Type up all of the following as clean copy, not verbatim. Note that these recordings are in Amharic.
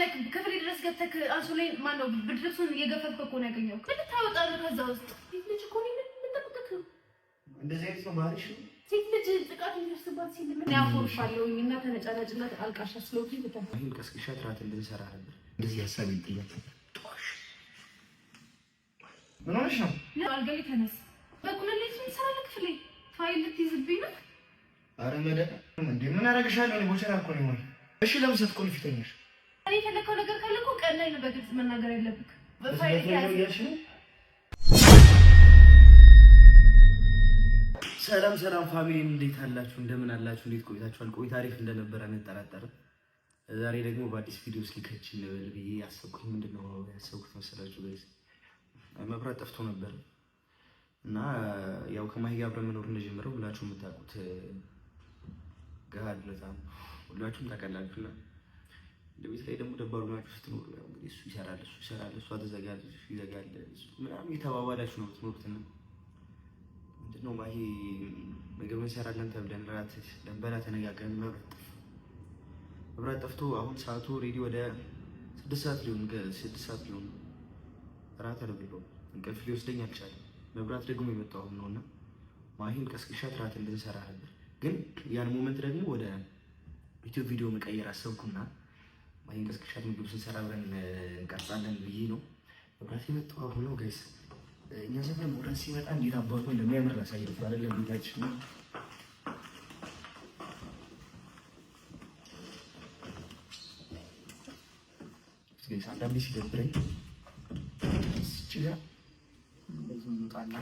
ነህ? ክፍሌ ድረስ ገብተህ አንሶላዬን ማነው ብርድ ልብሱን እየገፈፍክ እኮ ነው ያገኘሁት። ምን ልታወጣ ነው ከዛ ውስጥ? ሴት ልጅ እኮ እኔ ምን ጠብቀህ ነው? እንደዚህ አይነት ነው ባህሪሽ ነው? ሴት ልጅ ጥቃት የሚደርስባት ሲል ምን ያኮርፋለሁኝ እና ተነጫናጭና አልቃሻ ስለሆንኩኝ ብታይ ይሄን ቀስቅሻት እራት እንድንሰራ ነበር። እንደዚህ ሀሳብ ይጥያት ጧሽ ምን ሆነሽ ነው? አልጋ ላይ ተነስ። በኩል ሌሊት ምን ትሰራለህ ክፍሌ? ፋይል ልትይዝብኝ ነው? አረ መደ እንዴ ምን አደርግሻለሁ? እኔ ቦቸራ እኮ ነኝ ወይ? እሺ ለምን ስትቆልፊ ተኛሽ? እኔ የፈለከው ነገር ካለ እኮ ቀን ላይ ነው በግልጽ መናገር ያለብህ። በፋይል ያዝ። እያልሽ ነው? ሰላም ሰላም family እንዴት አላችሁ? እንደምን አላችሁ? እንዴት ቆይታችኋል? ቆይታ አሪፍ እንደነበረ አንጠራጠርም። ዛሬ ደግሞ በአዲስ ቪዲዮ እስኪ ከች እንበል ብዬ ያሰብኩት ምንድነው ያሰብኩት መሰላችሁ guys? መብራት ጠፍቶ ነበር እና ያው ከማሂ ጋር አብረን መኖር እንደጀመረው ሁላችሁም የምታውቁት ገሃድ በጣም ሁላችሁም ታውቃላችሁ። እና ቤት ላይ ደግሞ ደባሩ ናችሁ ስትኖሩ ያው እንግዲህ እሱ ይሰራል እሱ ይሰራል እሷ ትዘጋለች እሱ ይዘጋል ምናምን እየተባባላችሁ ነው የምትኖሩት። እና ምንድነው ማሂ ምግብ እንሰራለን ተብለን እራት ልንበላ ተነጋግረን መብራት ጠፍቶ አሁን ሰዓቱ already ወደ 6 ሰዓት ሊሆን 6 ሰዓት ሊሆን እራት አልበላሁም። እንቅልፍ ሊወስደኝ አልቻለም። መብራት ደግሞ የመጣው አሁን ነውና ማሂን ቀስቅሻት እራት እንድንሰራ ነበር። ግን ያን moment ደግሞ ወደ ዩቲዩብ ቪዲዮ መቀየር አሰብኩና ማሂን ቀስቅሻት ምግብ ስንሰራ አብረን እንቀርጻለን ብዬ ነው። መብራት የመጣው አሁን ነው guys። እኛ ሰፈር መብራት ሲመጣ እንዴት አባቱ እንደሚያምር ላሳያችሁ። አይደለም ቤታችን guys። አንዳንዴ ሲደብረኝ እዚች ጋር እንደዚህ እንውጣና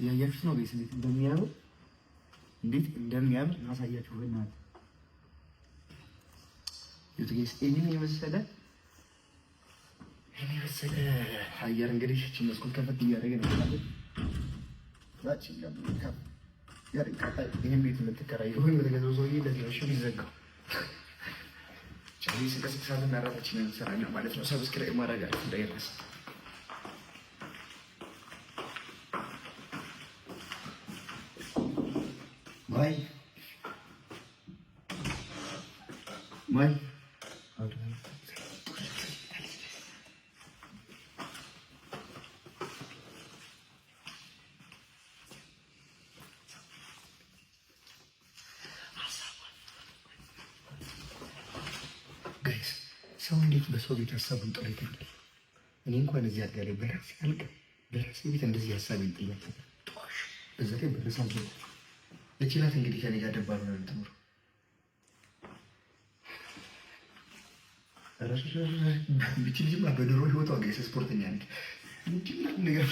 እያያችሁት ነው guys፣ እንዴት እንደሚያምር እንዴት እንደሚያምር ላሳያችሁ። በእናትህ ይኸውት guys፣ ይህን የመሰለ ይህን የመሰለ አየር እንግዲህ እቺ መስኮት ከፈት እያደረገ ነው ማለት ይህን ቤት የምትከራየው ወይ የምትገዛው ሰውዬ ለዚህ ነው እሺ የሚዘጋው። ስንቀሳቀሳት እና እራታችንን እንሰራለን ማለት ነው። Subscribe ማድረግ እንዳይረሳ። ማይ ማይ guys ሰው እንዴት በሰው ቤት ሀሳቡን ጥሎ ይተኛል? እኔ እንኳን እዚህ አልጋ ላይ በራሴ አልጋ በራሴ ቤት እንደዚህ ሀሳቤን ጥዬ ጧሽ በዛ ላይ በራሴ አልጋ እቺ ናት እንግዲህ ከኔ ጋር ደባል ነው የምትኖረው። ብቻ ልጅማ በድሮ ህይወቷ guys ስፖርተኛ ነች። እንዲህ ምናምን ነገር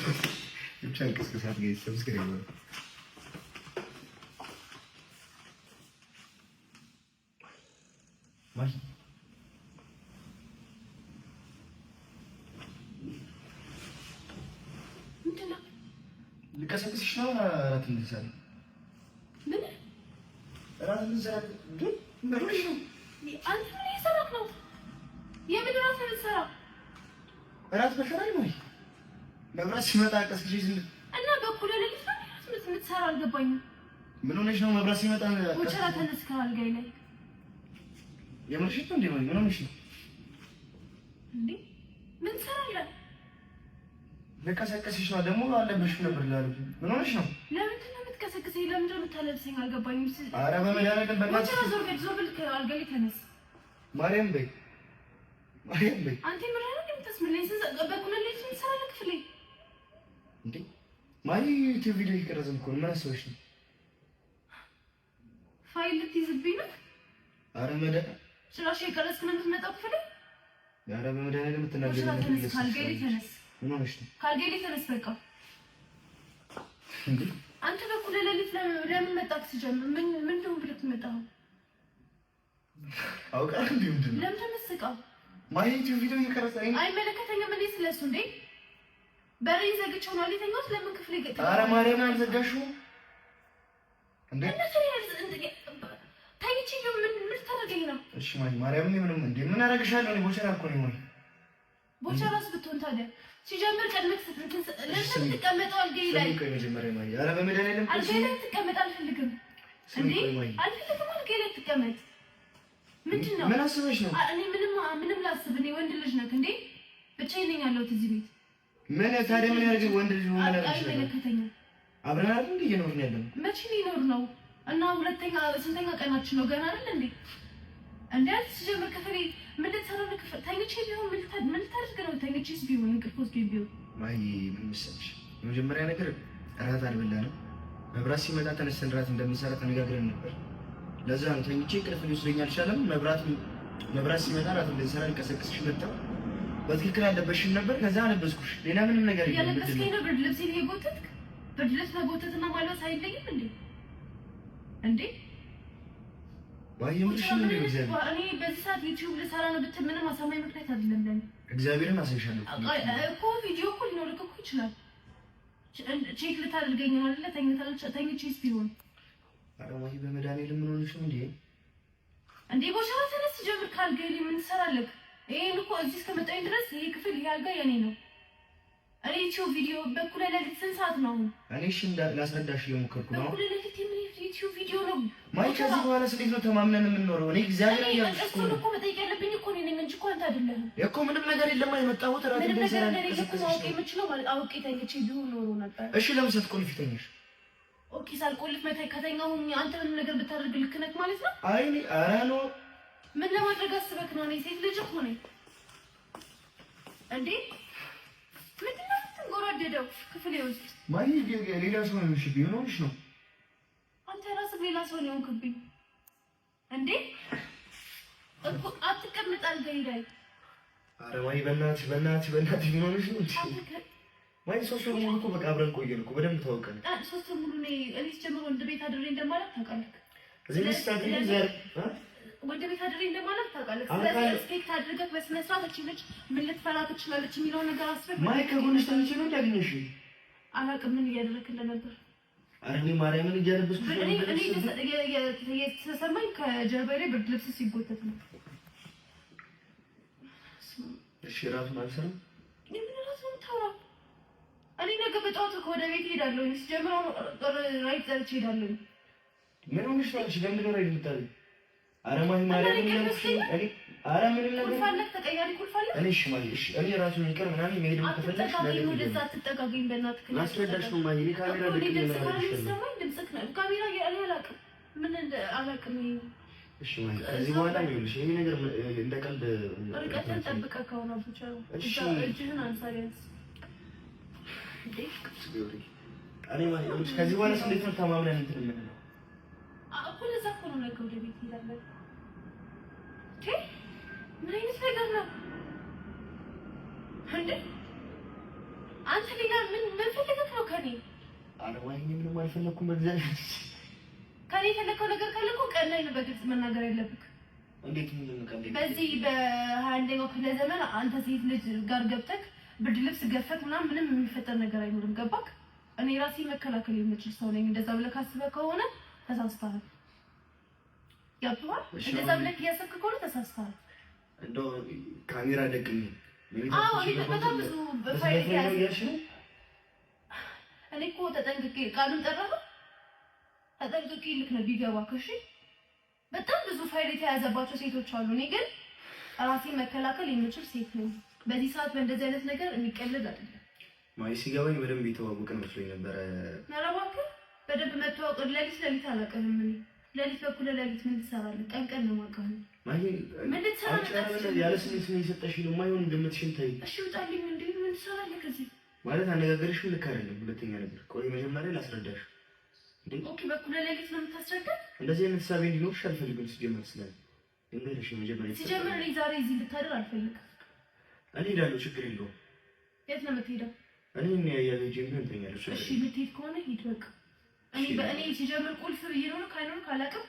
ብቻ እንቅስቅሳት guys subscribe ማይ ምንድን ነው? ልቀሰቅስሽ ነው። እራት እንድንሰራ ምን እራት እንድንሰራ ግን ምን ሆነሽ ነው? አንተ ምን እየሰራህ ነው? የምን እራት ነው የምትሰራው? እራት በሸራይ ነው። መብራት ሲመጣ ቀስቅሼ ዝም እና በኩል ሌሊት ነው እራት የምትሰራው? አልገባኝም። ምን ሆነሽ ነው? መብራት ሲመጣ ቦቸራ ተነስ ከአልጋዬ ላይ። የምርሽን ነው እንዴ? ምን ሆነሽ ነው? እንዴ ምን ትሰራለህ? ልቀሰቅስሽ ነው ደግሞ አለብሽም ነበር ላሉ ምን ሆነሽ ነው? ለምንድን ነው የምትቀሰቅሰኝ? ለምንድን ነው የምታለብሰኝ? አልገባኝም። ኧረ በመድኃኒዓለም በእናትሽ ቦቸራ ዞር በል ዞር በል ከአልጋዬ ላይ ተነስ። ማርያም በይ ማርያም በይ። አንተ የምርህን ነው የምታስመስለኝ? በኩል ሌሊት ምን ትሰራለህ ክፍሌ? እንዴ ማሪ ዩቲዩብ ቪዲዮ እየቀረጽን እኮ ነው። ምን አስበሽ ነው? ፋይል ልትይዝብኝ ነው? ኧረ መደ ጭራሽ የቀረጽክ ነው የምትመጣው ክፍሌ? ኧረ በመድኃኒዓለም የምትናገሪው ቦቸራ ነገር ተነስ እያሰብሽ ከአልጋዬ ላይ ተነስ። ምን ሆነሽ ነው ከአልጋዬ ላይ ተነስ በቃ። እንዴ? አንተ በኩል ሌሊት ለምን መጣህ? ሲጀምር ምን ምን ልሁን ብለህ የመጣኸው? አውቃለሁ እንዴ ምንድን ነው ለምን ተመስቀው? ማሪ ዩቲዩብ ቪዲዮ እየቀረጸ አይመለከተኝም። እንዴ ስለሱ እንዴ በሬን ዘግቼው ነው የተኛሁት። ለምን ክፍሌ ገጠ? ኧረ ማርያምን አልዘጋሽውም እንዴ? ተኝቼ ምን ምን ታደርገኝ ነው? እሺ ማሪ ማርያምን ምንም እንዴ ምን አደርግሻለሁ? እኔ ቦቸራ እኮ ነኝ። ማሪ ቦቸራስ ብትሆን ታዲያ ሲጀምር ቀድመህ ለምን ትቀመጠው አልጋዬ ላይ? ቆይ መጀመሪያ ማሪ፣ ኧረ በመድኃኒዓለም አልጋዬ ላይ ትቀመጥ አልፈልግም። እንዴ አልፈልግም። አልጋዬ ላይ ትቀመጥ። ምንድን ነው? ምን አስበሽ ነው? እኔ ምንም ላስብ። እኔ ወንድ ልጅ ነህ እንዴ? ብቻዬን ነኝ ያለሁት እዚህ ቤት። ምን ታዲያ ምን ያደርግ ወንድ ልጅ ሆነ? አይመለከተኝም። አብረን አይደል እንዴ እየኖርን ያለነው? መቼ ነው ነው? እና ሁለተኛ ስንተኛ ቀናችን ነው? ገና አይደል እንዴ? እንዴ ሲጀምር ክፍሌ ምን ልትሰራ ነው? ክፍል ተኝቼ ቢሆን ምን ልታደርግ ነው? ተኝቼስ ቢሆን እንቅልፍ ወስዶኝ ቢሆን ማይ ምን መሰለሽ፣ የመጀመሪያ ነገር እራት አልበላንም። መብራት ሲመጣ ተነስተን እራት እንደምንሰራ ተነጋግረን ነበር። ለዛ ነው ተኝቼ እንቅልፍ ሊወስደኝ አልቻለም። መብራት ሲመጣ እራት እንድንሰራ ልቀሰቅስሽ መጣሁ። በትክክል አለበሽም ነበር። ከዛ አለበስኩሽ። ሌላ ምንም ነገር የለም። እያለበስከኝ ነው። ብርድ ልብሴን እየጎተትክ ብርድ ልብስ መጎተትና ማልበስ አይለይም እንዴ? እንዴ እኔ በዚህ ሰዓት ዩቲዩብ ልሰራ ነው ብትል ምንም አሳማኝ ምክንያት አይደለም ለኔ። እግዚአብሔርን አሳይሻለሁ እኮ ቪዲዮ እኮ ሊኖርክ እኮ ይችላል። check ልታደርገኝ ነው አይደለ? ተኝቼስ ቢሆን ኧረ ማሂ በመድኃኒዓለም ምን ሆነሽ ነው እንዴ? እንዴ ቦሻ ተነስ ጀምር። ካልጋዬ ላይ ምን ትሰራለህ? ይሄን እኮ እዚህ እስከመጣኝ ድረስ ይሄ ክፍል ይሄ አልጋ የኔ ነው። እኔ ዩቲዩብ ቪዲዮ በኩል ሌሊት ስንት ሰዓት ነው? እኔ እሺ ላስረዳሽ እየሞከርኩ ነው። በኩል ሌሊት የምን ዩቲዩብ ቪዲዮ ነው? ማይ ከዚህ በኋላ እንዴት ነው ተማምነን የምንኖረው? እኔ እግዚአብሔር ያውቅሽ እኮ እኮ መጠየቅ ያለብኝ እኮ እኔ ነኝ እንጂ እኮ አንተ አይደለህም እኮ። ምንም ነገር የለም። የመጣሁት እራት ምንም ነገር እንደሌለ እኮ ማወቅ የምችለው ማለት አውቄ ተኝቼ ቢሆን ኖሮ ነበር። እሺ ለምን ሳትቆልፊ ተኛሽ? okay ሳልቆልፍ ከተኛሁኝ አንተ ምንም ነገር ብታደርግ ልክ ነህ ማለት ነው? አይ ኧረ no ምን ለማድረግ አስበክ ነው? እኔ ሴት ልጅ እኮ ነኝ እንዴ። ምንድን ነው የምትንጎራደደው ክፍሌ ውስጥ? ማይ ሌላ ሰው ነው የሚሽብኝ። ምን ሆነሽ ነው? አንተ ራስህ ሌላ ሰው ነው የሆንክብኝ እንዴ እኮ። አትቀመጥ አልጋዬ ላይ። ኧረ ማይ በእናትሽ በእናትሽ በእናትሽ ምን ሆነሽ ነው? ማይ 3 ወር ሙሉ እኮ በቃ አብረን ቆየን እኮ በደንብ ተዋወቅን። 3 ወር ሙሉ እኔ ስጀምር ወንድ ቤት አድሬ እንደማለት ታውቃለህ። እዚህ ስታድሪ ዘር ወንድ ቤት አድሬ እንደማለት ታውቃለህ። ስለዚህ respect አድርገህ በስነ ስርዓት እቺ ልጅ ምን ልትፈራ ትችላለች የሚለውን ነገር አስበህ። ማይ ከጎንሽ ተኝቼ ነው እንዳገኘሽ አላውቅም ምን እያደረግህ እንደነበር። ኧረ እኔ ማርያምን እያለበስኩሽ እኔ የተሰማኝ ከጀርባዬ ላይ ብርድ ልብስ ሲጎተት ነው። እሺ እራቱን አልሰራም። የምን እራት ነው የምታወራው? እኔ ነገ በጠዋት ወደ ቤት እሄዳለሁ። ሲጀምር ራይድ ጠርቼ እሄዳለሁ። ምን ሆነሽ ነው አንቺ? ለምንድን ነው ራይድ የምታደርጊው? ኧረ ማሂ ማርያምን እያልኩሽ እኔ ኧረ ምንም ነገር ቁልፍ አለህ? ተቀያሪ ቁልፍ አለህ? እኔ እሺ ማሂ እሺ እኔ እራሱን ይቅር ምናምን መሄድ ከፈለግሽ አትጠጋገኝ፣ ወደዛ አትጠጋገኝ። በእናትህ ላስረዳሽ ነው ማሂ። እኔ ካሜራ እኔ ድምፅህ የሚሰማኝ ድምፅህ ነው። ካሜራ እኔ አላውቅም፣ ምን አላውቅም። እሺ ማሂ ከዚህ በኋላ ይኸውልሽ ይሄ ነገር እንደ ቀልድ ርቀትን ጠብቀህ ከሆነ ብቻ እጅህን አንሳ ቢያንስ። እኔ ማሂ ይኸውልሽ ከዚህ በኋላ እንዴት ነው ተማምነን እንትን የምንለው እኮ? ለዛ እኮ ነው ነገ ወደ ቤት እሄዳለሁ። ምን አይነት ነገር ነው እንዴ? አንተ ሌላ ምን ፈልገህ ነው ከኔ? ኧረ ማሂ እኔ ምንም አልፈለኩም። በእግዚአብሔር ከኔ የፈለከው ነገር ካለ እኮ ቀን ላይ ነው በግልጽ መናገር ያለብህ። እንዴት ምንድን ነው ቀን? በዚህ በ21ኛው ክፍለ ዘመን አንተ ሴት ልጅ ጋር ገብተህ ብርድ ልብስ ገፈት ምናምን ምንም የሚፈጠር ነገር አይኖርም። ገባክ? እኔ ራሴ መከላከል የምችል ሰው ነኝ። እንደዛ ብለህ ካስበህ ከሆነ ተሳስተሃል። ገብቶሃል? እንደዛ ብለህ እያሰብክ ከሆነ ተሳስተሃል። እንደው ካሜራ ደቅኝ። አዎ በጣም ብዙ ፋይል ያዝ። እኔ እኮ ተጠንቅቄ ቃሉን ጠራሁ። ተጠንቅቄ ልክ ነው ቢገባክ። እሺ በጣም ብዙ ፋይል የተያዘባቸው ሴቶች አሉ። እኔ ግን ራሴን መከላከል የምችል ሴት ነኝ። በዚህ ሰዓት በእንደዚህ አይነት ነገር የሚቀልድ አይደለም። ማይ ሲገባኝ በደንብ የተዋወቅን መስሎኝ ነበረ። ኧረ እባክህ በደንብ መተዋወቅ ሌሊት ሌሊት አላውቅህም። እኔ ሌሊት በኩል ሌሊት ምን ትሰራለህ? ቀን ቀን ነው የማውቅህ። ማሂ ምን ልትሰራ መጣህ? ያለ ስሜት ነው የሰጠሽኝ ነው የማይሆን ግምትሽን ተይ። እሺ ውጣልኝ። እንዴ ምን ትሰራለህ ከዚህ? ማለት አነጋገርሽም ልክ አይደለም። ሁለተኛ ነገር ቆይ መጀመሪያ ላስረዳሽ። okay በኩል ሌሊት ነው የምታስረዳኝ? እንደዚህ አይነት ሀሳብ እንዲኖርሽ አልፈልግም። ሲጀመር ስለ ልንገርሽ መጀመሪያ ሲጀመር እኔ ዛሬ እዚህ እንድታደር አልፈልግም። እኔ እሄዳለሁ፣ ችግር የለውም። የት ነው የምትሄደው? እኔ እኔ ያያዘው ጀምሮ እንተኛለሁ። እሺ የምትሄድ ከሆነ ሂድ በቃ። እኔ በእኔ ሲጀምር ቁልፍ ይኖር ካይኖር ካላውቅም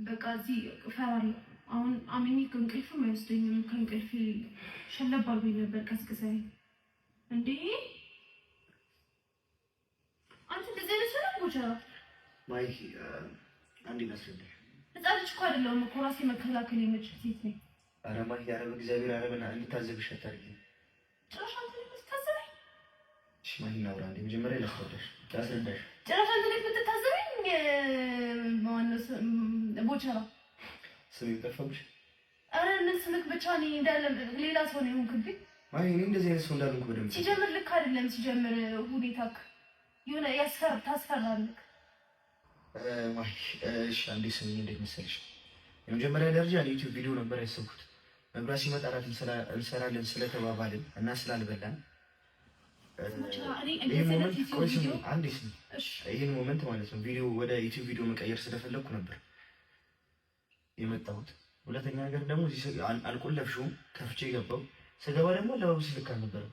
በቃ እዚህ እፈራለሁ። አሁን አምኜ ከእንቅልፍም አይወስደኝም። ከእንቅልፍ ሸለብ አድርጎኝ ነበር ቀስቅሰኝ። እንዴ አንተ እንደዚህ አይነት ሰው ነህ ቦቸራ? ማይኪ አንዴ ላስረዳሽ። ህፃን ልጅ እኮ አይደለሁም እኮ ራሴ መከላከል የምችል ሴት ነኝ። ኧረ ማሂ፣ ኧረ በእግዚአብሔር፣ ኧረ በእናትህ እንድታዘብሽ አታድርጊኝ። ጭራሽ አንተ ነህ የምትታዘበኝ? እሺ ማሂ እናውራ አንዴ። መጀመሪያ ላስረዳሽ ላስረዳሽ። ጭራሽ አንተ ነህ የምትታዘበኝ? ማነው ቦቸራ? ስሜን ጠፋብሽ? ኧረ ምን ስምክ ብቻ እኔ እንዳለ ሌላ ሰው ነው የሆንክብኝ። ማሂ እኔ እንደዚህ አይነት ሰው እንዳልሆንኩ በደንብ ሲጀምር ልክ አይደለም። ሲጀምር ሁኔታክ የሆነ ታስፈራለህ። ማሂ እሺ፣ አንዴ ስሚኝ። እንዴት መሰለሽ፣ የመጀመሪያ ደረጃ ዩቲዩብ ቪዲዮ ነበር ያሰብኩት። መብራት ሲመጣ እራት እንሰራለን ስለተባባልን እና ስላልበላን ይህን moment ማለት ነው ቪዲዮ ወደ ዩቲዩብ ቪዲዮ መቀየር ስለፈለግኩ ነበር የመጣሁት። ሁለተኛ ነገር ደግሞ አልቆለፍሽውም፣ ከፍቼ ገባው። ስገባ ደግሞ አለባበስሽ ልክ አልነበረም።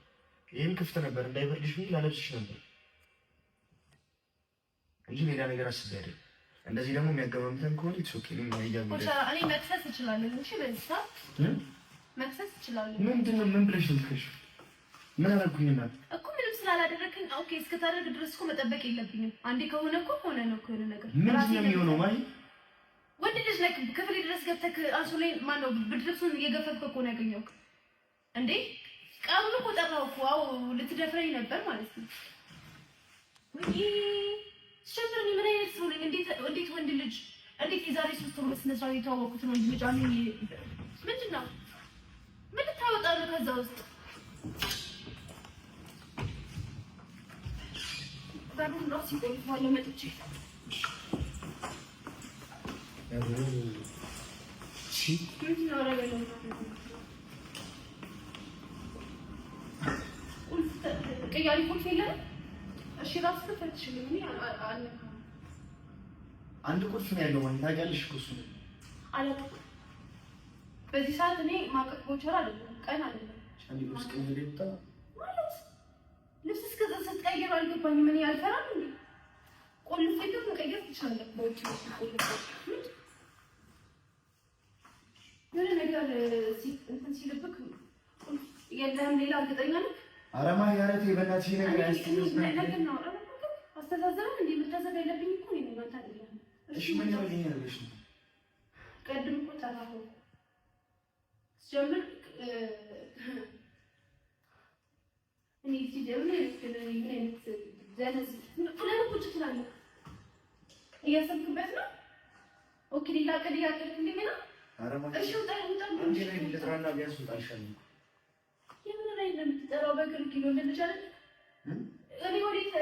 ይህም ክፍት ነበር እንዳይበርድሽ ብዬ ላለብስሽ ነበር እንጂ ሌላ ነገር አስቤ አይደለም። እንደዚህ ደግሞ የሚያገማምተን ከሆነ it's okay። እኔ መክሰስ እችላለሁ። እሺ፣ በዚህ ሰዓት መክሰስ እችላለሁ። ምንድን ነው? ምን ብለሽ ነው የምትከሺው? ምን አደረኩኝ? እናት እኮ ምንም ስላላደረከኝ፣ okay፣ እስከታደርግ ድረስ እኮ መጠበቅ የለብኝም። አንዴ ከሆነ እኮ ሆነ ነው እኮ የሆነ ነገር ምንድን ነው የሚሆነው? ማሂ ወንድ ልጅ ነህ። ክፍሌ ድረስ ገብተህ አንሶላዬን ማነው ብርድ ልብሱን እየገፈፍክ እኮ ነው ያገኘሁህ። እንዴ ቃሉን እኮ ጠራው እኮ። አዎ ልትደፍረኝ ነበር ማለት ነው። ወይ ሲጀምር እኔ ምን አይነት ሰው ነኝ? እንዴት ወንድ ልጅ እንዴት የዛሬ 3 ወር በስነ ስርዓት የተዋወቅኩትን ወንድ ልጅ አምኜ ምንድን ነው ምን ልታወጣ ነው ከዛ ውስጥ? በሩን እራሱ ይቆልፈዋል መጥቼ ቅያሪ ቁልፍ የለንም። እሺ እራሱ ፈትሽልኝ። እኔ አልነካም። አንድ ቁልፍ ነው ያለው ማለት ታውቂያለሽ እኮ እሱ አላውቅም። በዚህ ሰዓት እኔ ማቀቅ ቦቸር አይደለም ቀን አይደለም ማለት ልብስ እስከ ስትቀይር አልገባኝም። እኔ አልፈራም እንዴ? ቆልፌ ግን መቀየር ትችላለህ። በውጭ ቆልፌ የሆነ ነገር እንትን ሲልብክ ቁልፍ የለህም ሌላ እርግጠኛ ነህ? ኧረ ማሂ ኧረ ተይ በእናትሽ ነገር ነገር ነው። አስተሳሰብን እንደ መታዘብ ያለብኝ እኮ እኔ ነኝ፣ አንተ አይደለህም። እሺ ምን ያደርገኛል ብለሽ ነው? ቅድም እኮ ጠራኸው ስጀምር እኔ ሲጀምር ምን አይነት ደነዝ ለምን ቁጭ ትላለህ? እያሰብክበት ነው? okay ሌላ ዕቅድ እያቀድክ እንደገና። እሺ ውጣ ውጣ። ልጥራና ቢያንስ ውጣ አይሻልም? የምን ላይ ነው የምትጠራው? በእግር ኪሎ እንደልጅ አይደል? እኔ ወዴት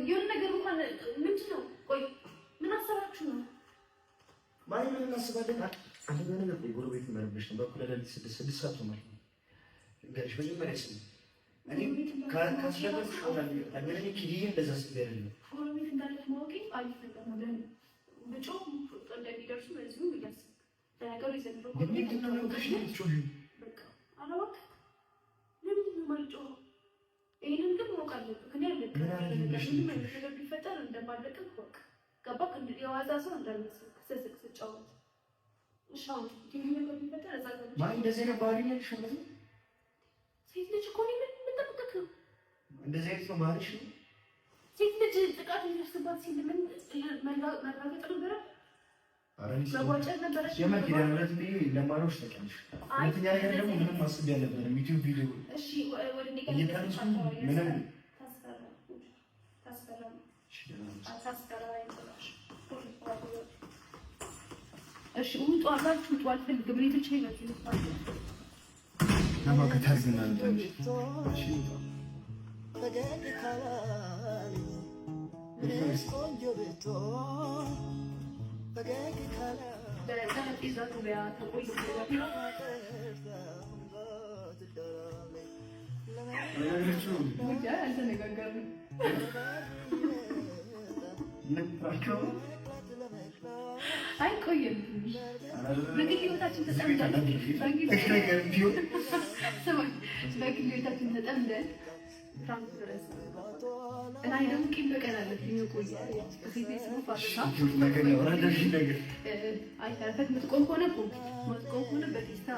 የሆነ ነገር እንኳን ምንድን ነው? ቆይ ምን አሰባችሁ ነው? ማሂ ምን እናስባለን? አንደኛ ነገር ቆይ ጎረቤት መረበሽ ነው። በእኩለ ሌሊት 6 ሰዓት ነው ማለት ነው። ልንገርሽ መጀመሪያ ስሚ፣ እኔ ካስደበርኩሽ እኔ ኪድዬ እንደዛ አስቤ አይደለም። ጎረቤት እንዳለች ማወቄ አሪፍ ነገር ነው ለእኔ። ብጮህ እንደሚደርሱ በዚሁ እያሰብክ ለነገሩ የዘንድሮ ምንድን ነው የምትጮሂው? በቃ ኧረ እባክህ ለምንድን ነው የማልጮኸው? ይሄንን ግን ማወቅ አለብህ። እኔ አልለቅህም። ምንም አይነት ነገር ቢፈጠር እንደማልለቅህ እወቅ። ገባህ? የዋዛ ሰው እንዳልመስልህ ስስቅ ስጫወት። እሺ አሁን የሆነ ነገር ቢፈጠር እዛ ገብቼ ማሂ እንደዚህ አይነት ባህሪ ነው ያለሽ ማለት ነው? ሴት ልጅ እኮ እኔ ምን ጠብቀህ ነው? እንደዚህ አይነት ነው ባህሪሽ ነው? ሴት ልጅ ጥቃት ሊደርስባት ሲል ምን መራገጥ ነበረ? መጓጨት ነበረ? የምር ኪዳነ ምሕረት ብዬ ለማኖች ታውቂያለሽ። ሁለተኛ ነገር ደግሞ ምንም አስቤ አልነበረም። ዩቲዩብ ቪዲዮ እሺ፣ ወደ እኔ እየቀረጽኩ ምንም እሺ፣ ውጡ አላችሁ፣ ውጡ። አልፈልግም። እኔ ብቻዬን በጠረጴዛ ዙሪያ ተቆይቶ አልተነጋገርንም። አይ ቆየን ትንሽ በግል ህይወታችን ተጠምደን በግል ህይወታችን ተጠምደን prank ድረስ እና እኔ ደግሞ ቂም በቀል አለብኝ። የቆየ ሴት ስሙ ፋብሪካ አይ ተረፈት የምትቆም ከሆነ ቁም፣ የምትቆም ከሆነ በቴስታ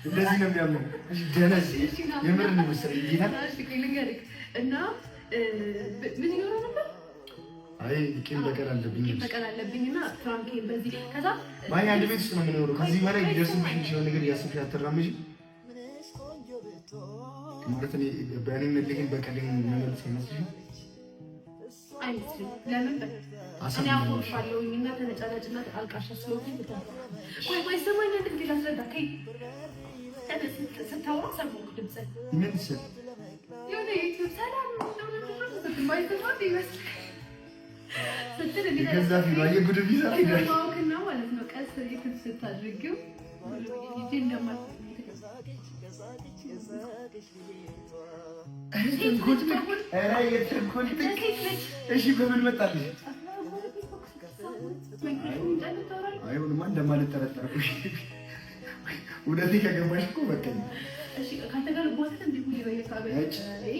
እንደዚህ ነው የሚያምነው። ደነዝ የምር ነው መሰለኝ ጌታ ልንገርህ እና ምን ይኖረው ነበር? አይ ቂም በቀል አለብኝ፣ ቂም በቀል አለብኝና prank ኤን በዚህ ከዛ ማይ አንድ ቤት ውስጥ ነው የምኖረው። ከዚህ በላይ ሊደርስብሽ የሚችለው ነገር እያሰብሽ አትራመጂም ማለት እኔ በእኔ መልህን በቀልን መመለስ አይመስልሽም? አይመስልም። ለምን እኔ አኮርፋለሁኝ እና ተነጫናጭና አልቃሻ ስለሆንኩኝ። ቆይ ቆይ ስማኝ፣ አንድ ጊዜ ላስረዳ። ከይ ስታወራ ሰማሁ ድምፅህን። ምን ስል? የሆነ ዩቲዩብ ሰላም ማይሰማ ይመስል ስትል እኔ የገዛ ፊልም አየህ፣ ጉድ ቢሰራ ይላል። ሰማሁክና ማለት ነው። ቀስ ዩቲዩብ ስታድርጊው ሂጄ እንደማል የተንኮል ጥግ! ኧረ የተንኮል ጥግ! እሺ በምን መጣልሽ? አይሆንማ፣ እንደማልጠረጠር እውነቴ ከገባሽ እኮ በቃኝ።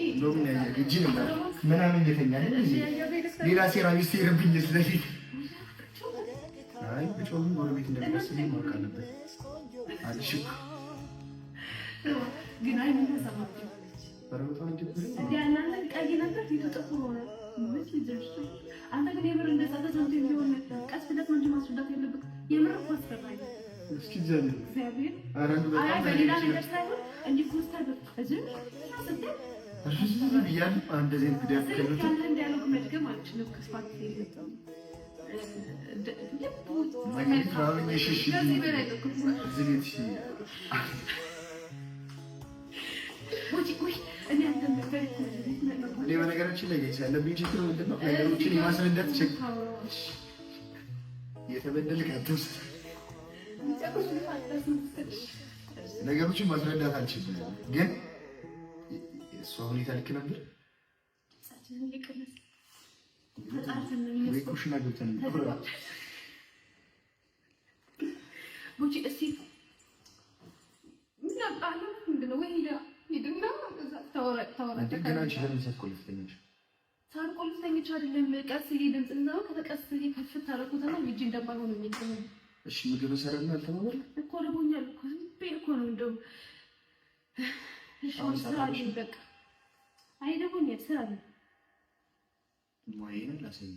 እንደውም እጅ ነበር ምናምን እየተኛ ሌላ ሴራ ሚስቴርብኝ ስለፊት። አይ ብጮህም ጎረቤት እንደሚያስብ ማወቅ አለበት አልሽ እኮ። ግን አይ ምን ተሰማችሁ? ኧረ በጣም ይደብረኝ። እንደ እናንተ ቀይ ነበር ፊቱ ጥቁር ሆነ። አንተ ግን የምር እንደዛ ተሰምቶ ቢሆን ቀስ ብለህ ነው እንጂ ማስረዳት ያለብህ። የምር እኮ አስፈራኝ። እስኪ እግዚአብሔር እግዚአብሔር ኧረ እንደው በጣም አይ በሌላ ነገር ሳይሆን እንዲህ ኮስተር እዝም ስትል ብያለሁ። እንደዚህ አይነት ጉዳይ ስልክ ከሉት ያንተን dialogue መድገም አልችልም። ክፋት የለብኝም። እዚህ ቤት እሺ። እኔ በነገራችን ላይ guys ያለብኝ ችግር ምንድን ነው? ነገሮችን የማስረዳት ችግር። የተበደልክ አትውሰድ። ነገሮችን ማስረዳት አልችልም፣ ግን እሷ ሁኔታ ልክ ነበር ወይ? ኩሽና ገብተን ቡቺ እስቲ ምን አውቃለሁ፣ ምንድን ነው ወይ ሂድና እዛ ታወራ። እንዴ ገና አንቺ ለምን ሳትቆልፍ ተኛሽ? ሳልቆልፍ ተኝቼ አይደለም። ቀስ ብዬ ድምፅ እንዘው ከተቀስ ብዬ ከፍት አደረኩትና ሂጅ እንደማይሆን የሚገኝ። እሺ ምግብ ሰራና አልተባባልንም? እኮ ርቦኛል እኮ፣ ዝም ብዬ እኮ ነው እንደው። እሺ አሁን ስራ ሰራሽ? አለኝ በቃ። አይ ርቦኛል፣ ስራ አለኝ። ሙያዬን ላሳይ።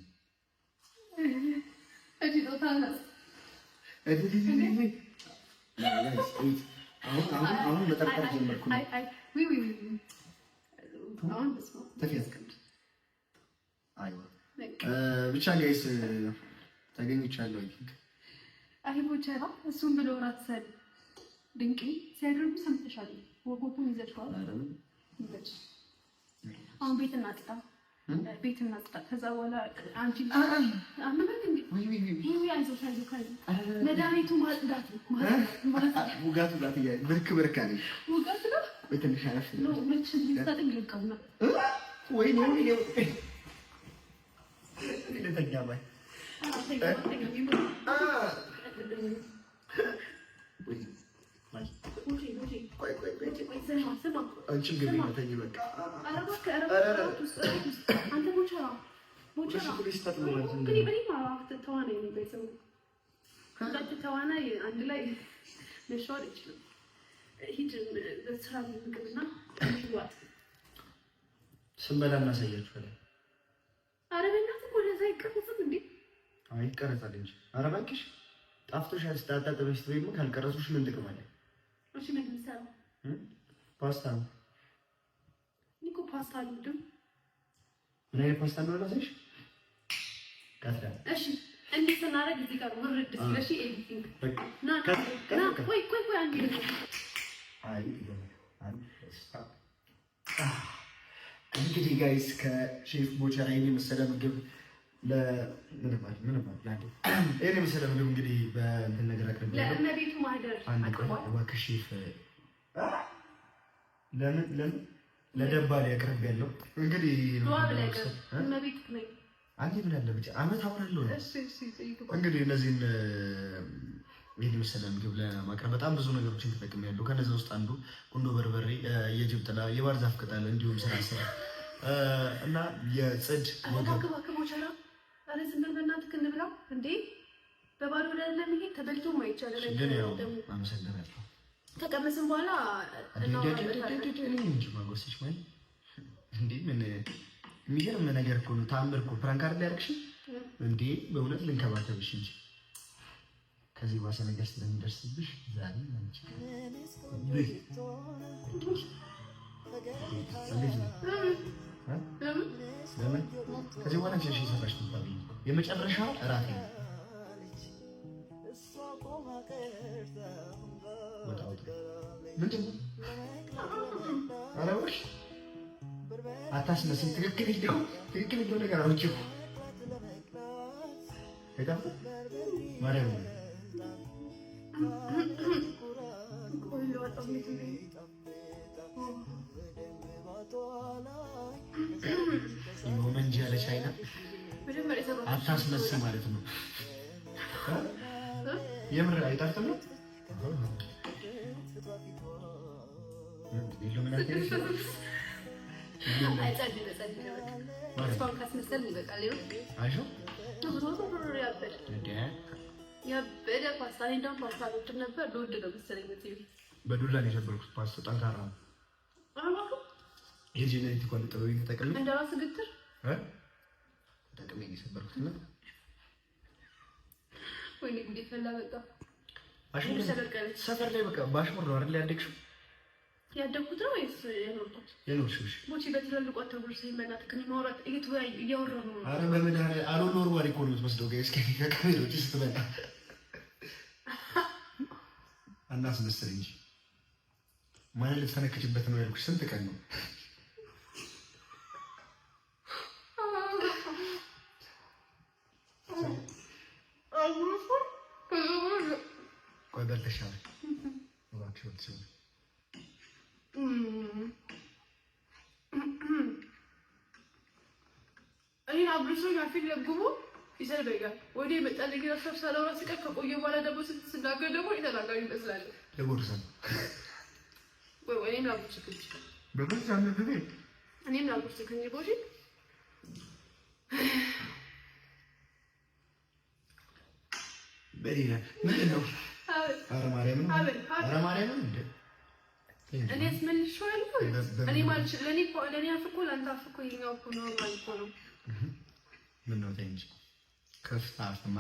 እሺ ጦታ ነው። አሁን አሁን አሁን መጠርጠር ጀመርኩ። አይ አይ ዊ ዊ ዊ አሁን በስመ አብ። ተፊያዝ አይዋ በቃ። ብቻ guys ተገኝቻለሁ። I think አይ ቦቸራ እሱን ብሎ እራት ሰሪ ድንቅ ሲያደርጉ ሰምተሻል። ወጎቡን ይዘሽዋል። ይበጭ አሁን ቤት እናጽዳ፣ ቤት እናጽዳ። ከዛ በኋላ አንቺ አመመህ እንዴ? ወይ ወይ ወይ! ይሄ አይዞሽ አይዞሽ አይዞሽ። መድኃኒቱ ማጽዳት ነው። ማጽዳት። ውጋት ውጋት እያለ ብርክ ብርክ አለኝ። ውጋት ነው። ወይ ትንሽ አረፍ። ነው መች ስታጥግ ልቀው ነው። ወይኔ ወይኔ! ልተኛ ባይ። ቆይ ቆይ ቆይ፣ አንቺም ግቢ ነው ተኝ በቃ። አንተ ቦቸራ ቦቸራ፣ ተዋናይ ነው ቤተሰቡ። ሁለት ተዋናይ አንድ ላይ መሸወድ አይችልም። ሂድ በስራ ምግብና ዋጥ። ስንበላ እናሳያችኋለን። ኧረ በእናትህ እኮ ለዛ አይቀረጽም እንዴ? አይ ይቀረጻል እንጂ። ኧረ እባክሽ ጣፍቶሻል። ስታጣጥበሽ ስትበይማ ካልቀረጹሽ ምን ጥቅም አለ? እሺ ምንድን ነው የምትሰራው? ፓስታ ነው። እኔ እኮ ፓስታ አልወድም። ምን አይነት ፓስታ እንደሆነ ላሳይሽ? ካትራ። እሺ እንዲህ ስናደርግ እዚህ ጋር ውርድ ሲል እሺ editing በቃ። ና ና፣ ቆይ ቆይ ቆይ አንዴ። አይ እንግዲህ guys ከሼፍ ቦቸራ ይሄን የመሰለ ምግብ ለምንም ምንም ይሄን የመሰለ ምግብ እንግዲህ በእንትን ነገር አቅርቤያለሁ። ለእመቤቱ ማህደር አንድ ቆይ አቅርቧል። እባክሽ ሼፍ፣ ለምን ለምን ለደባል ያቅርቤያለሁ። እንግዲህ ዱዓ ብለህ ቅርብ እመቤት ነኝ። አንዴ ምን አለ ብቻ አመት አወራለሁ ነው። እሺ እሺ ይግባ። እንግዲህ እነዚህን ይህን የመሰለ ምግብ ለማቅረብ በጣም ብዙ ነገሮችን ተጠቅሜያለሁ። ከነዚ ውስጥ አንዱ ቁንዶ በርበሬ፣ የጅብ ጥላ፣ የባህር ዛፍ ቅጠል እንዲሁም ስራ ስራ እና የጽድ ወገብ። እባክህ እባክህ ቦቸራ፣ ኧረ ዝም በል በእናትህ እንብላው እንዴ! በባዶ ለመሄድ ተበልቶም አይቻልም። ግን ያው ደግሞ አመሰግናለሁ። ከቀመስን በኋላ እናወራበታለን። እንጂ ማጎሰች ወይ እንዴ! ምን የሚገርም ነገር እኮ ነው። ተአምር እኮ prank አይደል ያደረግሽኝ እንዴ? በእውነት ልንከባከብሽ እንጂ ከዚህ ባሰ ነገር ስለሚደርስብሽ ዛሬ አንቺ እንዴት ነው? ለምን ከዚህ በኋላ አንቺ ነሽ የሰራሽ የመጨረሻ እራቴ ነው። ወጣ ወጣ ምንድን ነው? ኧረ እባክሽ አታስመስል። ትክክል የለው ነገር አውጪው አይጣፍጥም? ማርያም እንጂ ያለ ቻይና አታስመስል ማለት ነው። የምር አይጣፍጥም ነው። ያበደ ፓስታ። እኔ እንደውም ፓስታ አልወድም ነበር፣ ልወድ ነው መሰለኝ። በዱላ ነው የሰበርኩት። ፓስታ ጠንካራ ነው። የጄኔሪክ እንኳን ጥበብ ተጠቅሜ እንደራስ ግትር ተጠቅሜ ነው የሰበርኩት። እና ወይኔ ጉዴ ፈላ። በቃ ሰፈር ላይ በቃ ባሽሙር ነው አይደል ያደግሽው? ያደግኩት ነው ወይስ የኖርኩት? የኖርሽው። እሺ ሞቼ በትላልቁ አታጉርሰኝ በእናትህ። ግን ማውራት እየተወያዩ እያወራሁ ነው። ኧረ በመድኃኒዓለም አሮን ወርዋሪ እኮ ነው የምትመስለው። guys ከካሜራ ውጪ ስትመጣ አናስመስል እንጂ ማንን ልትፈነክችበት ነው ያልኩሽ? ስንት ቀን ነው? ቆይ በልተሻል? እባክሽ በልተሻል። እኔን አብርሶኝ አፌን ለጉሞ ይሰድበኛል። ወዲህ የመጣልኝ ግን ሀሳብ ሳላወራ ስቀር ከቆየ በኋላ ደግሞ ስናገር ደግሞ የተናጋሪ ይመስላል። ለጎርሳ ነው ወይ እኔም ላጉርስክ እንጂ እኔም ላጉርስክ እንጂ ቦሺ በሌላ ምንድን ነው? ኧረ ማርያምን ኧረ ማርያምን እንደ እኔ አስመልሼዋለሁ። እኔ ማለት ለኔ እኮ ለኔ አፍ እኮ ለአንተ አፍ እኮ ይኸኛው እኮ normal እኮ ነው። ምነው ተይ እንጂ ከፍታ አፍማ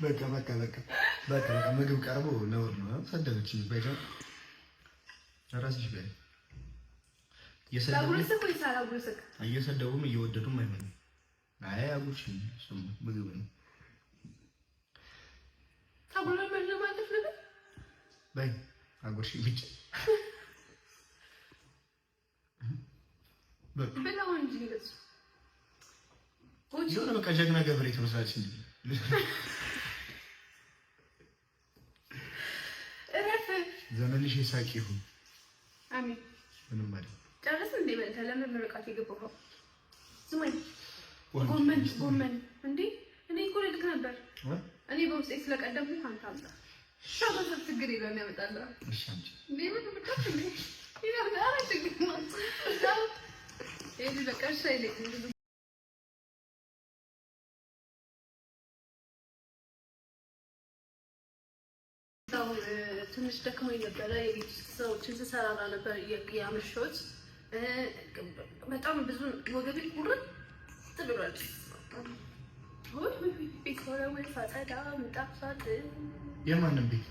በቃ በቃ በቃ በቃ በቃ ምግብ ቀርቦ ነውር ነው። ሰደበችኝ። በቃ ራስሽ በይ። እየሰደቡም እየወደዱም አይሆንም። አይ አጉርሽኝ፣ እሱማ ምግብ ነው። በይ አጉርሽኝ ብቻ የሆነ በቃ ጀግና ገበሬ ትመስላለች። ዘመንሽ የሳቅ ይሁን። አሜን። ምንም ማለት ጨረስን እንዴ? በልተህ ለምን ምርቃት የገባኸው? ስማኝ፣ ጎመን ጎመን እንዴ! እኔ እኮ ልልክ ነበር። እኔ በውስጤ ስለቀደምኩ አንተ አምጣ። ሻባሰብ ችግር የለውም ያመጣልሃል። እሺ አምጪ። እንዴ ምን ምርቃት እንዴ? ይላል። ኧረ ችግር ነው። ይሄ በቃ እሺ አይለኝም። ትንሽ ደክሞኝ ነበረ። የቤት ውስጥ ስራዎችን ስሰራራ ነበር ያመሸሁት። በጣም ብዙ ወገቤ ቁርጥ ብሏል። ቤት ወለውል ሳጸዳ ምንጣፍ ሳጥብ የማንም ቤት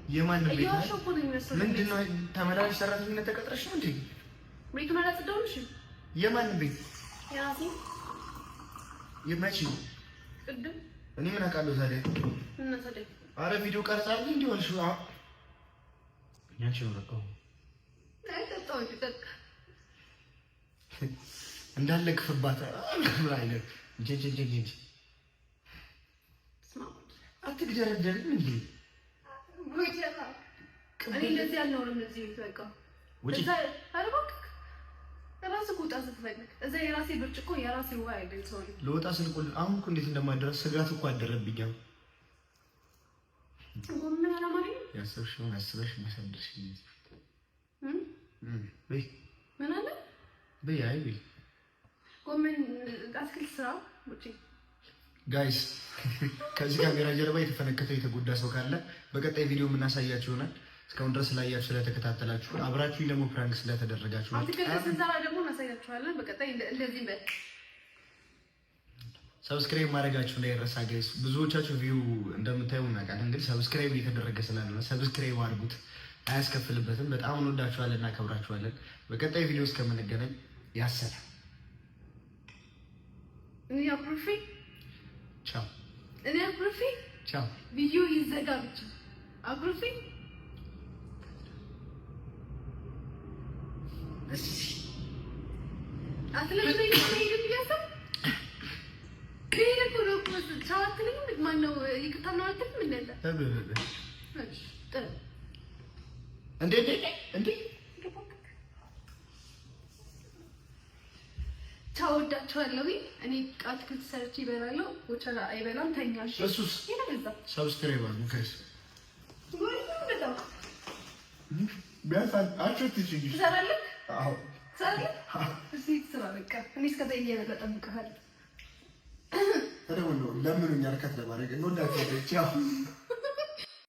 የማንም ቤት ምንድን ነው? ተመላላሽ ሰራተኝነት ተቀጥረሽ ነው እንዴ? ቤቱን አላጸዳሁም። እሺ የማንም ቤት የራሴ የመቼ ቅድም እኔ ምን አውቃለሁ ታዲያ? እና ታዲያ አረ ቪዲዮ ቀርጻ አይደል እንዴ ሆንሽ? ያንቺ ነው በቃ እንዳለ ክፍባት አይነት እንጂ እንጂ እንጂ አትግደረደርም እንዴ? እኔ እንደዚህ አልኖርም እዚህ ቤት በቃ ውጪ። ኧረ እባክህ እራስህ ውጣ ስትፈልግ። እዛ የራሴ ብርጭቆ የራሴ ውሃ ያለኝ ሰው ነኝ። ልወጣ ስል አሁን እኮ እንዴት እንደማደረስ ስጋት እኮ አደረብኝ። ጎመን አላማረኝም። ያሰብሽውን አስበሽ ማሳደርሽ በይ። ምን አለ በይ። አይ በይ። ጎመን አትክልት ስራ ውጪ። guys ከዚህ ካሜራ ጀርባ የተፈነከተው የተጎዳ ሰው ካለ በቀጣይ ቪዲዮ የምናሳያችሁ ይሆናል። እስካሁን ድረስ ስላያችሁ ስለተከታተላችሁ፣ አብራችሁ ደግሞ prank ስለተደረጋችሁ አትክልት ስንሰራ ደግሞ እናሳያችኋለን። በቀጣይ እንደዚህ በል። Subscribe ማድረጋችሁ እንዳይረሳ guys። ብዙዎቻችሁ view እንደምታዩ እናውቃለን፣ ግን subscribe እየተደረገ ስላልሆነ subscribe አድርጉት፣ አያስከፍልበትም። በጣም እንወዳችኋለን፣ እናከብራችኋለን። በቀጣይ ቪዲዮ እስከምንገናኝ ያሰላም። እኔ አኩርፌ ቻው። እኔ አኩርፌ ቻው። ቪዲዮ ይዘጋ ብቻ አኩርፌ። አትለምነኝ ሄድ ብያሰብ ብሄድ እኮ ነው እኮ ቻው አትለኝም። ማነው ይቅርታ ምናምን አትልም። እንደ እሺ ጥሩ። እንዴ እንዴ እንዴ! ቻው፣ ወዳችኋለሁ። እኔ አትክልት ሰርቼ ይበላለሁ። ቦቸራ አይበላም። ተኛሽ። እሱስ subscribe አድርጉ guys። ቢያንስ ትሰራለህ? አዎ ትሰራለህ። እስኪ ስራ በቃ። እኔ እስከዛ እየበላ እጠብቅሃለሁ። ተደውሎ ለምኑኝ፣ እርከት ለማድረግ እንወዳችኋለን። ቻው።